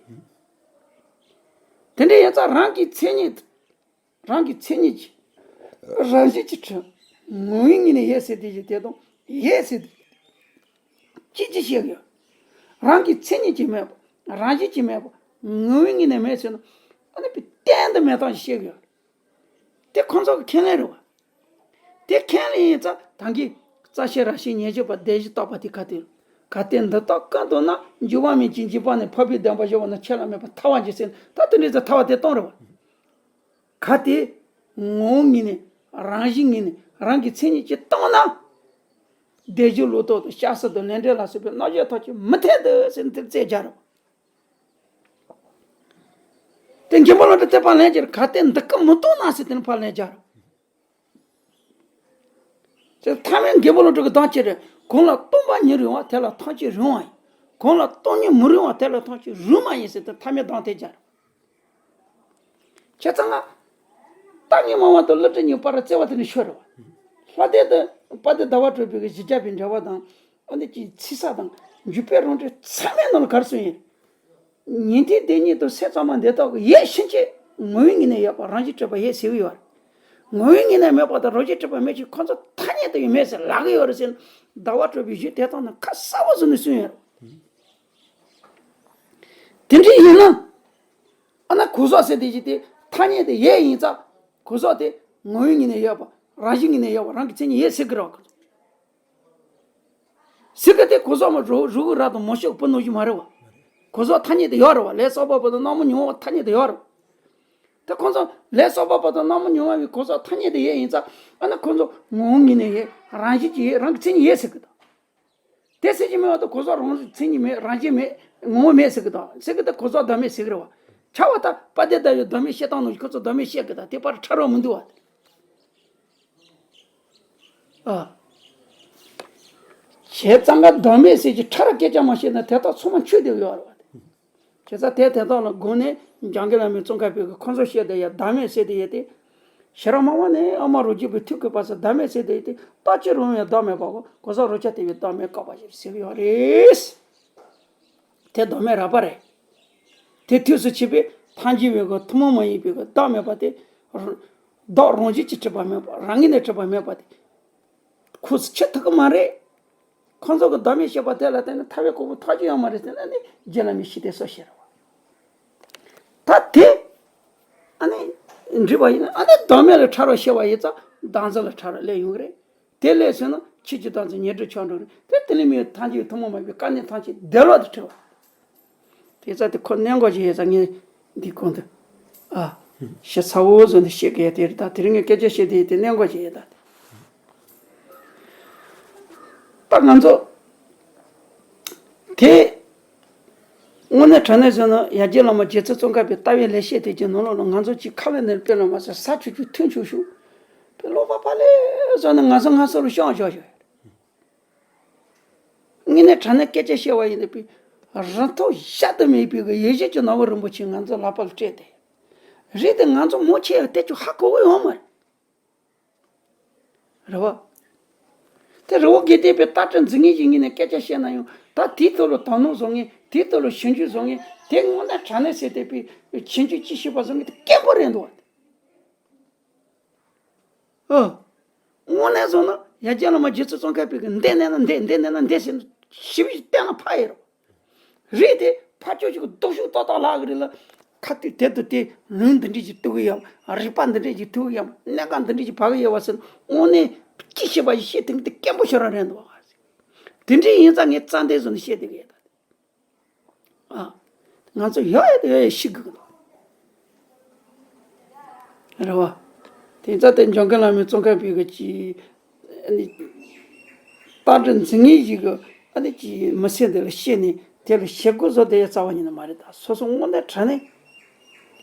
དེ་འདྲ་ཡིན་ཙང་རང་གི་མཚན་ཉིད། རང་གི་མཚན་ཉིད་ཀྱིས་རང་བཞིན་གྱིས་གྲུབ། ངོ་བོའི་ངོས་ནས་ཡོད་ཟེར་དེ་ཞིག་དེ་དང་ཡོད་ཟེར་དེ་ཅི་ཅི་བཤད་ཀྱི་ཡོད། རང་གི་མཚན་ཉིད་ཀྱིས་མེད་པ། རང་བཞིན་གྱིས་མེད་པ། ངོ་བོའི་ངོས་ནས་མེད་ཟེར་ན། ཨ་ནི་བས་གཏན་དུ་མེད་སྟངས་ཤིག་བཤད་ཀྱི་ཡོད། དེ་ཁོང་ཚོ་གི་ཁས་ལེན་རེད་བ། དེ་ཁས་ལེན་ཡིན་ཙང་ད་གིན་རྩ་ཤེ་རང་ཤེ་ཉེར་བཞི་པ་སྡེབ་བཞི་བཏགས་པ་དེ་ག་དེ། གལ་ཏེ་འདི་དག་ཀུན་བསྡོམས་ན། འགྱུར་བ་མེད་ཅིང་འཇིག་པ་ནི། འཕགས་པའི་བདེན་པ་བཞི་པོ་ནི། ཆོས་ལ་དམིགས་པ་ཐལ་བ་འགྱུར་ཟེར་ན། ད་དེ་འདྲའི་ཚེ་ཐལ་བ་དེ་སྟོང་རེད་བ། གལ་ཏེ། ངོ་བོ་ངོས་ནས། རང་བཞིན་ངོས་ནས། རང་གི་མཚན་ཉིད་ཀྱིས་སྟོང་ན། སྡེབ་བཞི་ལོག་རྟོག་དང་སྐྱ་སེར་དང་ལས་འབྲས་ལ་སོགས་པའི་རྣམ་གཞག་ཐམས་ཅད་མི་འཐད་དོ་ཟེར་ནས་དེར་རྩོད་རྒྱག་རེད་བ། དེ་མགོན་པོ་བློ་གྲོས་དེ་ཕར་ལན་རྒྱག་རེད། གལ་ཏེ་འདི་སྐད་མི་སྟོང་ན་ཟེར་དེ་ནི་ཕར་ལན་རྒྱག་རེད་བ། དེ་ཐ་མའི་མགོན་པོ་བློ་གྲོས་ཀྱི་གདངས་ཅི་རེད། གང་ལ་སྟོང་པ་ཉིད་རུང་བ། དེ་ལ་ཐམས་ཅད་རུང་བ་ཡིན། གང་ལ་སྟོང་ཉིད་མི་རུང་བ། དེ་ལ་ཐམས་ཅད་རུང་མ་ཡིན་ཟེར་དེ་ཐ་མའི་གདངས་དེ་རྒྱག་རེད་བ། བྱས་ཙང་ང་། རྟག་གཉིས་སྨྲ་བ་དང་བློ་གྲོས་གཉིས་བར་ར་བརྩེ་བ་དེ་ནི་ཤོར་རེད་བ། དཔལ་ལྡན་དང་དཔལ་ལྡན་ཟླ་བ་གྲགས་པའི་གི་གཞི་རྒྱ་བའི་འགྲེལ་པ་དང་། ཨ་ནི་ཅིག་ཚིག་གསལ་དང་འཇུག་པའི་རང་འགྲེལ་ཚང་མའི་ནང་ལ་ག་རེ་གསུངས་ཡོད། ཉན་ཐོས་སྡེ་གཉིས་དང་སེམས་ཙམ་པ་འདི་དག་གི་ཡུལ་ཕྱིན་ཆད་ངོ་བོའི་ངོས་ནས་ཡོད་པ་རང་བཞིན་གྲུབ་པ་ཡིན་ཟེར་གྱི་ཡོད་རེད། ངོ་བོའི་ངོས་ནས་མེད་པ་དང་རང་བཞིན་གྲུབ་པ་མེད་ཅིང་ཁོ་ཚོ་ཐ་སྙད་དུ་ཡང་མེད་ཟེར་ལབ་ཀྱི་ཡོད་རེད་ཟེར་ནས་ཟླ་བ་གྲགས་པའི་གཞུང་དེ་དག་ནང་ཁ་གསལ་པོ་བཟོས་ནས་གསུངས་ཡོད་རེད། དེ་འདྲ་ཡིན་ན། ཨ་ན་གོས་ཟག་ཟེར་དེ་ཅིག་དེ་ཐ་སྙད་དུ་ཡོད་ཡིན་ཙང་། གོས་ཟག་དེ་ངོ་བོའི་ངོས་ནས་ཡོད་པ་རང་བཞིན་ངོས་ནས་ཡོད་པ་རང་གི་མཚན་ཉིད་ཡིན་ཟེར་གྱི་རེད་བ། ཟེར་གྱི་དེ་གོས་ཟག་མ་རུ་རུ་གུ་ར་དང་མ་ཤོག་བུ་ནང་བཞིན་མ་རེད་བ། གོས་ཟག་ཐ་སྙད་དུ་ཡོད་རེད་བ། ལས་བསགས་པ་པོ་དང་སྣང་བ་མྱོང་བ་ཐ་སྙད་དུ་ཡོད་རེད་བ། དེ་ཁོ་ཚོ་ལས་བསགས་པ་པོ་དང་སྣང་བ་མྱོང་བ་བའི་གོས་ཟག་ཐ་སྙད་དུ་ཡོད་ཡིན་ཙང་། ཨ་ན་ཁོ་ཚོ་ངོ་བོ་ངོས་ནས་ཡོད་རང་བཞིན་གྱིས་ཡོད་རང་གི་མཚན་ཉིད་ཡོད་ཟེར་གྱི་དང་། དེ་ཟེར་གྱི་མེད་པ་དང་གོས་ཟག་རང་བཞིན་མཚན་ཉིད་མེད་རང་བཞིན་མེད་ངོ་བོ་མེད་ཟེར་གྱི་དང་ཟེར་གྱི་དང་གོས་ཟག་བདག་མེད་ཟེར་གྱི་རེད་བ། ཁྱབ་པ་དང་དཔལ་ལྡན་ཟླ་བའི་བདག་མེད་བཤད་སྟངས་ནང་བཞིན་ཁོ་ཚོ་བདག་མེད་བཤད་གྱི་དང་དེ་བར་ཕྲ་རགས་མི་འདུག་བ། ཨ། བྱས་ཙང་ཀ་བདག་མེད་ཟེར་གྱི་ཕྲ་རགས་སྐད་ཆ་མ་བཤད་ན་དེ་དག་ཚང་མ་ཆོས་དེ་ཡོད་རེད་བ། བྱས་ཙང་དེ་དེ་དག་ལ་དགོངས་ནས་འཇམ་མགོན་བླ་མའི་ཙོང་ཁ་པའི་གི་ཁོང་ཚོ་བཤད་དེ་ཡ་བདག་མེད་ཟེར་དེ་ཡ་དེ། ཤེས་རབ་སྨྲ་བ་ནི་ཨ་མ་རོ་རྒྱུད་པའི་ཐུགས་ཀྱི་བབས་སུ་བདག་མེད་ཟེར་དེ་ཡ་དེ་རྟག་གཅིག་རུང་བའི་བདག་མེད་པའོ། གོས་ཟག་རོ་ཁྱབ་དེ་བའི་བདག་མེད་བཀག་པ་ཞིག་ཟེར་གི་ཡོད་རེད། དེ་བདག་མེད་རགས་པ་རེད། དེ་དུས་སུ་བྱས་པའི་ཐལ་འགྱུར་བའི་གི་ཐུན་མོང་མ་ཡིན་པའི་གི་བདག་མེད་པ་དེ། བདག་རང་བཞིན་གྱིས་གྲུབ་པ་མེད་པ་རང་ངོས་ནས་གྲུབ་པ་མེད་པ་དེ། ཁོ་ཚོ་ཆེ་ཐུབ་ཀྱི་མ་རེད། ཁོང་ཚོ་གི་བདག་མེད་བཤད་པ་དེ་ལ་བརྟེན་ནས་ཐར་པའི་གོ་འཕང་ཐོབ་རྒྱུ་ཡོད་མ་རེད་ཟེར་ན་ནི་རྗེ་བླ་མའི་ཞི་བདེ་སོགས་བཤད་རེད་བ། ད་དེ། ཨ་ནི། འགྲིག་པ་ཡིན་ན་ཨ་ནི་བདག་མེད་ལ་ཕྲ་རགས་བཤད་པ་ཡིན་ཙང་བདག་འཛིན་ལ་ཕྲ་རགས་སླེབས་ཡོང་གི་རེད། དེ་སླེབས་སོང་ན་ཆོས་ཀྱི་བདག་འཛིན་ཉེར་སྒྲིབ་ཆགས་འགྲོ་རེད། དེ་དེ་ལས་མི་ཐམས་ཅད་ཐུན་མོང་མ་ཡིན་པའི་དཀའ་གནད་ཐམས་ཅད་བདེ་བླག་ཏུ་བྲལ་བ། དེ་ཙང་དེ་ཁོ་གནད་འགག་ཅིག་ཡོད་ཙང་ངས་འདི་གོང་དུ། ཨ། ཞེ་ཚ་བོ་བཟོ་ནས་བཤད་དགོས་དེ་རེད། ད་དེ་རིང་ངས་སྐད་ཆ་བཤད་དེ་དེ་གནད་འགག་ཅིག་ཡོད་ད། ད་ང་ཚོ། དེ། དངོས་གནས་དྲང་གནས་བཟོས་ན་ཡར་རྒྱས་བླ་མ་རྗེ་བཙུན་ཙོང་ཁ་པའི་ལྟ་བའི་ལེགས་བཤད་དེ་གྱི་ནང་ལོགས་ལ་ང་ཚོ་གཅིག་ཁ་བའི་ནས་དཔེ་ལ་མ་ཟད་ས་ཆུ་ཆུ་ཐུན་ཆུ་ཆུ། དཔེ་ཀློག་པ་པ་ལས་བཟོས་ན་ང་ཚོ་ང་ཚོ་ལ་ཤོང་ཤོག་ཤོག་དངོས་གནས་དྲང་གནས་སྐད་ཆ་བཤད་པ་ཡིན་ན་པའི་རང་ཐོག་བཞག་ཏུ་མེད་པའི་གི་ཡེ་ཤེས་ཀྱི་ནོར་བུ་རིན་པོ་ཆེ་ང་ཚོ་ལག་པ་ལ་སྤྲད་དེ། རེད་དེ་ང་ཚོ་མོ་ཆེ་ཡང་དེ་ཚོ་ཧ་གོ་གི་ཡོད་མ་རེད། རེད་བ། དེ་རི་བོ་དགེ་ལྡན་པའི་ལྟ་གྲུབ་འཛིན་མཁན་ཞིག་ཡིན་ནས་སྐད་ཆ་བཤད་ན་ཡང་ད་དེའི་ཐོག་ལ་དོ་སྣང་བཟོ་མཁན་དེའི་ཐོག་ལ་ཞིབ་འཇུག་བཟོ་མཁན་དེ་དངོས་གནས་དྲང་གནས་ཟེར་བསྡད་པའི་ཞིབ་འཇུག་ཅི་ཞིག་པ་བཟོ་མཁན་དེ་སྐད་པོ་རེད་འདུག་བ། ཨ། དངོས་གནས་བཟུང་ན་ཡ་རྒྱལ་བླ་མ་རྗེ་བཙུན་ཙོང་ཁ་པའི་གི་འདི་ནས་ན་འདི་འདི་ནས་ན་འདི་ཟེར་ཞིབ་ཞིབ་བལྟས་ན་ཕ་ཡི་རོ། རེད་དེ་ཕ་ཆོས་ཤིག་གི་སྡུག་ཤུགས་ཏོག་ཏོག་ལྷག་གི་རེད་ལ། ཁ་ཐུག་དེ་དུ་དེ་ལུང་འདི་འདྲས་ཀྱི་ཐུག་གི་ཡོད་རིག་པ་འདི་འདྲས་ཀྱི་ཐུག་གི་ཡོད་གནད་འགག་འདི་འདྲས་ཀྱི་བབས་གི་ཡོད་བ་ཟེར་དངོས་གནས་ཅི་ཤེས་པ་ཡི་ཤེས་ཐུབ་མཁན་དེ་སྐད་པོ་ཤོར་ར་རེད་འདུག་བ། དེ་འདྲས་ཡིན་ཙང་ངས་རྩ་འདི་བཟུང་ནས་བཤད་བསྡད་གི་ཡོད་ད། ཨ། ང་ཚོ་ཡོད་ཡོད་དེ་ཡོད་ཡོད་ཤི་དགོས་ཀྱི་འདུག་རེད་བ། དེ་ཙང་དེ་འཇམ་མགོན་བླ་མའི་ཙོང་ཁ་པའི་གི་ཅི། ཨ་ནི། རྟ་དྲེལ་འཛིན་མཁན་ཞིག་གི་ཨ་ནི་ཅི་མི་ཚེ་འདི་ལ་ཤེས་ནས་དེ་ལ་ཞེ་དགུ་བཟོ་དེ་ཡ་རྩ་བ་ཉིད་ནས་མ་རེད་ད་སོ་སོ་དངོས་གནས་དྲང་གནས།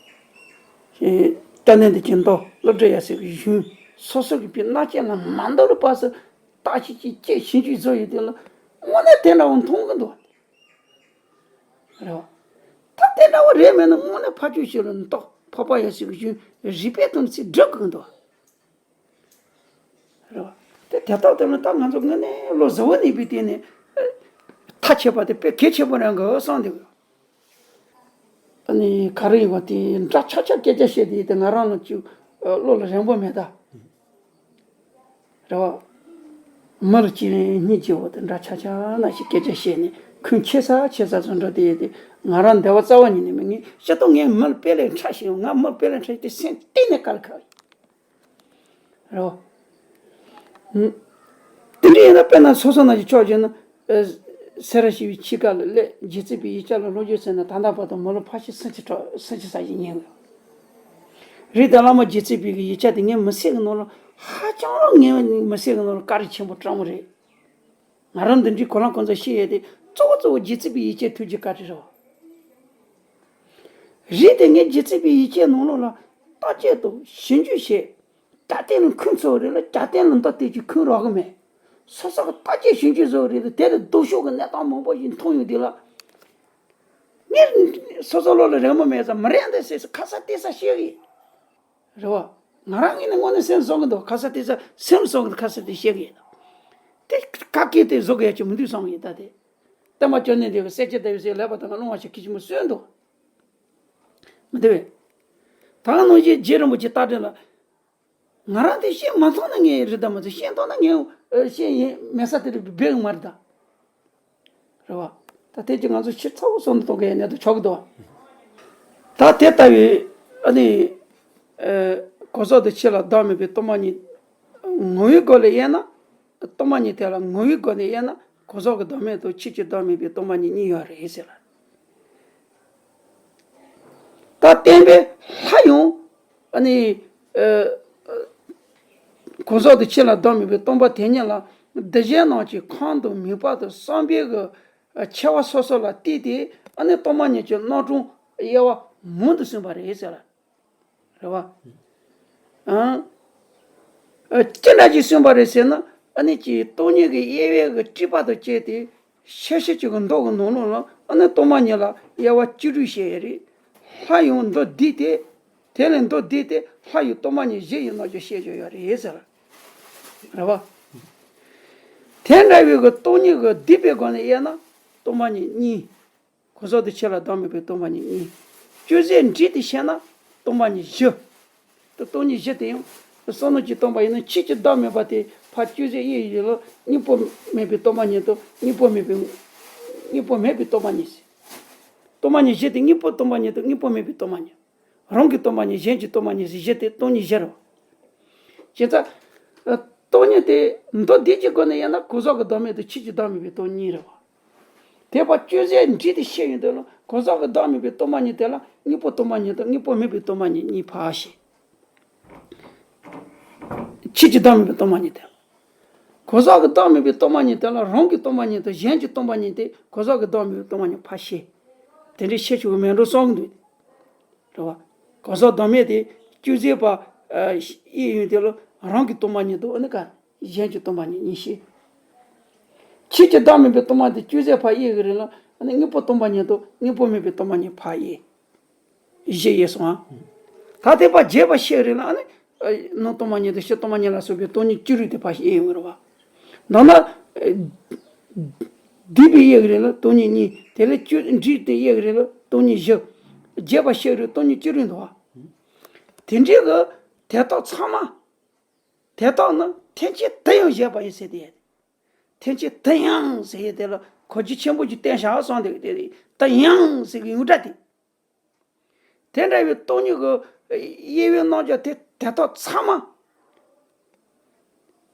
ཨེ། སྐྱབས་གནས་འདི་ཀྱི་མདོ་བསླབ་བྱ་ཡ་ཟེར་གི་གཞུང་སོ་སོ་གི་པའི་རྣ་ཅན་ལ་མ་འདོར་བ་སུ་བརྟག་ཞིབ་ཅིག་ཅེས་ཞིབ་འཇུག་བཟོ་ཡོད་དེ་ལ་དངོས་གནས་དེ་འདྲ་བོ་མཐོང་གི་འདུག་རེད་བ། ད་དེ་འདྲ་བོ་རེད་མེད་ན་དངོས་གནས་ཕ་ཆོས་ཤིག་ལ་རྟོག་འཕགས་པ་ཡ་ཞིག་གི་གཞུང་རིགས་པའི་ཐོག་ནས་ཚིག་སྒྲུབ་དགོས་འདུག་རེད་བ། དེ་དེ་དག་དེ་ལ་ད་ང་ཚོ་དངོས་གནས་བློ་གཟུ་བོ་གནས་པའི་སྟེང་ནས་ཐག་ཆད་པ་དེ་དཔེ་གལ་ཆེན་པོ་རང་གི་བསམ་འདུག་ཨ་ནི་ག་རེ་ཡིན་པ་དེ་འདྲ་ཆགས་ཆགས་སྐད་ཆ་བཤད་དེ་དེ་ང་རང་ལ་ཅིག་བློ་ལ་རན་པོ་མེད་ད། རེད་བ། མི་ལ་ཅི་རིང་སྙིང་རྗེ་བོ་དེ་འདྲ་ཆ་ཆ་ན་ཞིག་སྐད་ཆ་བཤད་ནས་ཁུངས་ཆེ་ས་ཆེ་ས་ཚོ་འགྲོ་དེ་ཡོད་དེ་ང་རང་འདི་བ་རྩ་བ་ཉིད་ནས་མི་ངས་ཤི་ཏོ་ངས་མི་ལ་དཔེ་ལས་ཕྲ་ཞིག་ཡོང་ང་མི་ལ་དཔེ་ལས་ཕྲ་ཞིག་དེ་སེམས་གཏིང་ནས་དཀར་ཁ་ཡིན། རེད་བ། དེ་འདྲ་ཡིན་ན་དཔེར་ན་སོ་སོ་ན་ཞིག་ཆོག་བྱས་ན། སེ་ར་ཞེ་བའི་ཆོས་སྒར་ལ་སླེབས་རྗེ་བཙུན་པའི་ཡིག་ཆ་ལ་བློ་འགྱོད་ཟེར་ནས་ད་ལྟ་བར་དུ་མི་ལོ་ཕལ་ཆེར་སུམ་ཅུ་ཕྲག་སུམ་ཅུ་ཙམ་ཞིག་ཉན་ཡོད། རེད་ད་བླ་མ་རྗེ་བཙུན་པའི་གི་ཡིག་ཆ་དེ་ངའི་མི་ཚེ་གི་ནང་ལ་ཧ་ཅང་ངའི་མི་ཚེ་གི་ནང་ལ་བཀའ་དྲིན་ཆེན་པོ་དྲང་མོ་རེད། ང་རང་འདི་འདྲའི་གོ་ལ་ཁོང་ཚོ་ཤེས་ཡོད་དེ་གཙོ་བོ་གཙོ་བོ་རྗེ་བཙུན་པའི་ཡིག་ཆའི་ཐུགས་རྗེ་བཀའ་དྲིན་རེད་བ། རེད་དེ་ངས་རྗེ་བཙུན་པའི་ཡིག་ཆའི་ནང་ལོགས་ལ་བརྟག་དཔྱད་དང་ཞིབ་འཇུག་བྱས། རྒྱབ་རྟེན་ལ་ཁུངས་བཙུགས་རེད་ལ་རྒྱབ་རྟེན་ལ་འདི་ལྟས་ཀྱི་ཁུངས་རག་གི་མེད། སོ་སོ་གི་བརྟག་དཔྱད་ཞིབ་འཇུག་བཟོ་རེད་དེ་དེ་ལ་སྡུག་ཤོས་ཀྱི་གནས་སྟངས་མང་པོ་ཞིག་མཐོང་ཡོང་དུས་ལ། ངས་སོ་སོ་བློ་ལ་རེ་མོ་མེད་ཙང་མི་རེད་འདི་ཟེར་ཁ་ས་ལྟས་ས་བཤད་གི་རེད་བ། ང་རང་ངོས་ནས་དངོས་གནས་སེམས་བཟང་གི་འདུག་ཁ་ས་དེ་ཚ་སེམས་བཟང་གི་ཁ་ས་དེ་བཤད་གི་ཡོད། དེ་ཁ་སྐད་དེ་བཟོ་གི་ཡ་ཅིག་མི་འདུག་བསམ་གི་ཡོད་ད་དེ། ལྟད་མ་སྐྱོ་ནས་འདི་གི་སེར་སྐྱ་ལྟ་བུའི་སེ་ལས་པ་དང་ང་སློང་བ་ཞིག་ཁྱི་ཅི་མོ་གསོན་འདུག་མི་འདུག་བས། ད་ག་ནང་བཞིན་རྗེ་རིན་པོ་ཆེ་རྟ་དྲེལ་ལ། ང་རང་དེ་ཤེས་མ་ཐུབ་ན་ངས་རི་དྭགས་མ་ཚོ་ཤེས་ཐུབ་ན་ངས་ཨ་ཤེས་ཡིན་མེད་ས་དེ་རིགས་སྦས་གི་མ་རེད་ད། རེད་བ། ད་དེ་ཅི་ང་ཚོ་ཕྱི་ཚ་བོ་སོང་དུ་གཏོང་གི་ཡིན་ནས་དུ་ཆོག་གི་འདུག་ད་དེ་ལྟ་བུའི་ཨ་ནི་ཨ་གོ་ས་དེ་ཕྱི་ལ་བདག་མེད་པའི་སྟོང་པ་ཉིད། ངོ་བོའི་སྒོ་ལས་དབྱེ་ན། སྟོང་པ་ཉིད་དེ་ལ་ངོ་བོའི་སྒོ་ནས་དབྱེ་ན་གོ་ས་གི་བདག་མེད་དང་ཕྱི་ཕྱི་བདག་མེད་པའི་སྟོང་པ་ཉིད་གཉིས་ཡོད་རེད་ཟེར་ལ། ད་བསྟན་པའི་ལྷ་ཡང་ཨ་ནི་ཨ་གང་ཟག་ཏུ་ཆེ་ལ་བདག་མེད་པའི་སྟོང་པ་དེ་ཉིད་ལ་སྡེ་གཞན་རྣམས་ཀྱི་ཁམས་དང་མུན་པ་དང་བསམ་པའི་གི་ཆེ་བ་སོ་སོ་ལ་བལྟས་ཏེ་ཨ་ནི་སྟོང་པ་ཉིད་ཀྱི་རྣམ་གྲངས་དབྱེ་བ་མང་དུ་གསུངས་པ་རེད་ཟེར་ལ། རེད་བ། ཨང་། ཨ་ཅི་འདྲ་ཅིག་གསུངས་པ་རེད་ཟེར་ན་ཨ་ནི་ཀྱི་སྟོང་ཉིད་ཀྱི་དབྱེ་བའི་གི་དཀྲིས་པ་དང་བཅས་ཏེ། ཤེར་ཕྱིན་གྱི་མདོ་གི་ནང་ལོགས་ལ་ཨ་ནི་སྟོང་པ་ཉིད་ལ་དབྱེ་བ་བཅུ་དྲུག་བཤད་ཡོད་རེད། ལྷ་ཡང་མདོ་བསྡུས་ཏེ། དེ་ལས་མདོ་བསྡུས་ཏེ་ལྷ་ཡི་སྟོང་པ་ཉིད་བཞི་ཡི་རྣམ་གཞག་བཤད་ཀྱི་ཡོད་རེད་ཟེར། རེད་བ། དེ་འདྲ་བའི་གི་སྟོང་ཉིད་ཀྱི་བསྡུས་པའི་སྒོ་ནས་དབྱེ་ན་སྟོང་པ་ཉིད་གཉིས། གོ་ས་དེ་ཆེ་ལ་བདག་མེད་པའི་སྟོང་པ་ཉིད་གཉིས། ཅུང་ཟད་འདྲེས་ཏེ་བཤད་ན་སྟོང་པ་ཉིད་བཞི། ད་སྟོང་ཉིད་བཞི་དེ་ཡང་བསམ་མནོ་གཅིག་བཏང་པ་ཡིན་ན་ཕྱི་ཕྱི་བདག་མེད་པ་དེ་ཕར་ཅུང་ཟད་དབྱེ་ཡི་ལ་གཉིས་པོ་མེད་པའི་སྟོང་པ་ཉིད་དང་གཉིས་པོ་མེད་པའི་གཉིས་པོ་མེད་པའི་སྟོང་པ་ཉིད་ཟེར། སྟོང་པ་ཉིད་བཞི་དེ་གཉིས་པོ་སྟོང་པ་ཉིད་དང་གཉིས་པོ་མེད་པའི་སྟོང་པ་ཉིད། རང་གི་སྟོང་པ་ཉིད་གཞན་གྱི་སྟོང་པ་ཉིད་ཟེར་བཞི་དེ་སྟོང་ཉིད་བཞི་རེད། བྱས་ཙང་། སྟོང་ཉིད་དེ་མདོ་སྡེ་གི་སྒོ་ནས་ཡིན་ན་གོ་ས་གི་བདག་མེད་དང་ཕྱི་ཕྱི་བདག་མེད་པའི་སྟོང་ཉིད་རེད་བ། དེ་བ་ཅུང་ཟད་འདྲེས་ཏེ་བཤད་ཡོང་དུས་ལ་གོ་ས་གི་བདག་མེད་པའི་སྟོང་པ་ཉིད་དེ་ལ་དངོས་པོ་སྟོང་པ་ཉིད་དང་དངོས་པོ་མེད་པའི་སྟོང་པ་ཉིད་གཉིས་ཕར་བཤད། ཕྱི་ཕྱི་བདག་མེད་པའི་སྟོང་པ་ཉིད་དེ་ལ། གོ་ས་གི་བདག་མེད་པའི་སྟོང་པ་ཉིད་དེ་ལ་རང་གི་སྟོང་པ་ཉིད་དང་གཞན་གྱི་སྟོང་པ་ཉིད་དེ་གོ་ས་གི་བདག་མེད་པའི་སྟོང་པ་ཉིད་ཕར་བཤད། དེ་འདྲའི་བཤད་ཆོག་གི་མེད་འགྲོ་བསམ་གི་འདུག་རེད་བ། གོ་ས་བདག་མེད་དེ་ཅུང་ཟད་པ་དབྱེ་ཡོང་དུས་ལ་རང་གི་སྟོང་པ་ཉིད་དང་ཨ་ནི་ག་གཞན་གྱི་སྟོང་པ་ཉིད་གཉིས་བཤད། ཕྱི་ཕྱི་བདག་མེད་པའི་སྟོང་པ་དེ་ཅུང་ཟད་ཕར་དབྱེ་གི་རེད་ལ་ཨ་ནི་དངོས་པོ་སྟོང་པ་ཉིད་དང་དངོས་པོ་མེད་པའི་སྟོང་པ་ཉིད་ཕར་དབྱེ། བཞི་དབྱེ་སོང་ཨ། ད་དེ་པ་རྒྱས་པ་བཤད་རེད་ལ་ཨ་ནི། ནང་སྟོང་པ་ཉིད་དང་ཕྱི་སྟོང་པ་ཉིད་ལ་སོགས་པའི་སྟོང་ཉིད་བཅུ་དྲུག་དེ་ཕར་དབྱེ་ཡོང་གི་རེད་བ། མདོར་ན། བསྡུས་པའི་དབྱེ་གི་རེད་ལ་སྟོང་ཉིད་གཉིས་དེ་ལས་བཅུ་འདྲེས་ཏེ་དབྱེ་གི་རེད་ལ་སྟོང་ཉིད་བཞི། རྒྱས་པ་བཤད་རེད་སྟོང་ཉིད་བཅུ་དྲུག་འདུག་བ། དེ་འདྲའི་གི་དེ་དག་ཚང་མ། དེ་དག་ནི་ཐེག་ཆེན་དུ་ཡང་བཞེད་པ་ཡིན་ཟེར་ཏེ། ཐེག་ཆེན་དུ་ཡང་ཟེར་ཡས་དེ་ལ་གོ་རྒྱུ་ཆེན་པོ་ཅིག་བསྟན་བཞག་སོང་དེ་དེ་དུ་ཡང་ཟེར་གི་ཡོངས་གྲགས་དེ། དེ་འདྲ་བའི་སྟོང་ཉིད་ཀྱི་དབྱེ་བའི་རྣམ་གཞག་དེ་དེ་དག་ཚང་མ་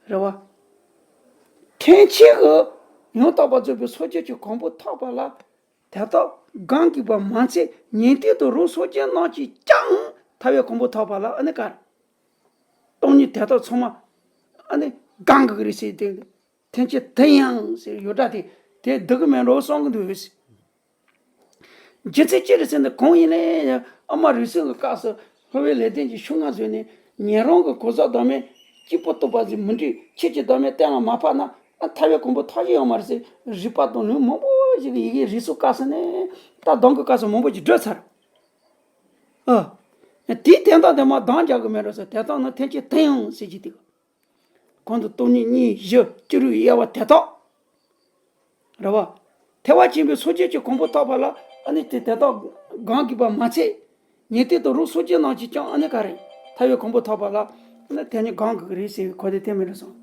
རེད་བ། ཐེག་ཆེན་གྱི་ཡང་དག་པར་རྫོགས་པའི་སངས་རྒྱས་ཀྱི་གོ་འཕང་ཐོབ་པ་ལ་དེ་དག་གང་གིས་པ་མ་ཚད་ཉན་ཐོས་དང་རང་སངས་རྒྱས་རྣམས་ཀྱིས་ཀྱང་ཐར་པའི་གོ་འཕང་ཐོབ་པ་ལ་ཨ་ནི་ག་རེ། སྟོང་ཉིད་དེ་དག་ཚང་མ་ཨ་ནི་གང་གི་རེད་ཟེར་ཏེ། ཐེག་ཆེན་དུ་ཡང་ཟེར་ཡོངས་གྲགས་དེ་དེ་སྡུག་གི་མེད་འགྲོ་བསམ་གི་འདུག་རྒྱུ་མཚན་ཅི་རེད་ཟེར་ན་གང་ཡིན་ནའི་ཨ་མ་རུས་སེམས་ཀྱི་སྐབས་སུ་ལྷོ་བའི་ལེགས་ལྡན་གྱི་ཤུལ་ང་བཟོས་ནས་ཉན་རང་གི་གོ་ས་བདག་མེད་གཅིག་པོ་རྟོགས་པ་ཟིག་མི་འགྲིག་ཁྱེད་ཀྱི་བདག་མེད་གཏན་ལ་མ་ཕབ་ན་ཨ་ཐར་པའི་གོ་འཕང་ཐོབ་ཀྱི་ཡོད་མ་རེད་ཟེར་རིགས་པ་དང་ལུང་མང་པོ་ཞིག་གི་ཡི་གེ་རིགས་སུ་བཀར་ཟིན་ནས་ད་གདམས་ཀྱི་སྐབས་སུ་མང་པོ་ཞིག་བསྒྲུབས་ཚར། ཨ། དེའི་དོན་དག་དེ་མ་གདམས་རྒྱག་གི་མེད་འགྲོ་ཟེར་དེ་དག་ནི་ཐེག་ཆེན་དུ་ཡང་ཟེར་གྱི་འདུག་གོང་དུ་སྟོང་ཉིད་གཉིས་བཞི་བཅུ་དྲུག་དབྱེ་བ་དེ་དག་རེད་བ། ཐེག་པ་ཆེན་པོའི་སངས་རྒྱས་ཀྱི་གོ་འཕང་ཐོབ་པ་ལ་ཨ་ནི་དེ་དེ་དག་གང་གིས་པ་མ་ཚད། ཉན་ཐོས་དང་རང་སངས་རྒྱས་རྣམས་ཀྱིས་ཀྱང་ཨ་ནི་ག་རེ་ཐར་པའི་གོ་འཕང་ཐོབ་པ་ལ་ཨ་ནི་དེ་ནི་གང་གི་རེད་ཟེར་བའི་གོ་དེ་དེ་མི་རེད་སོང་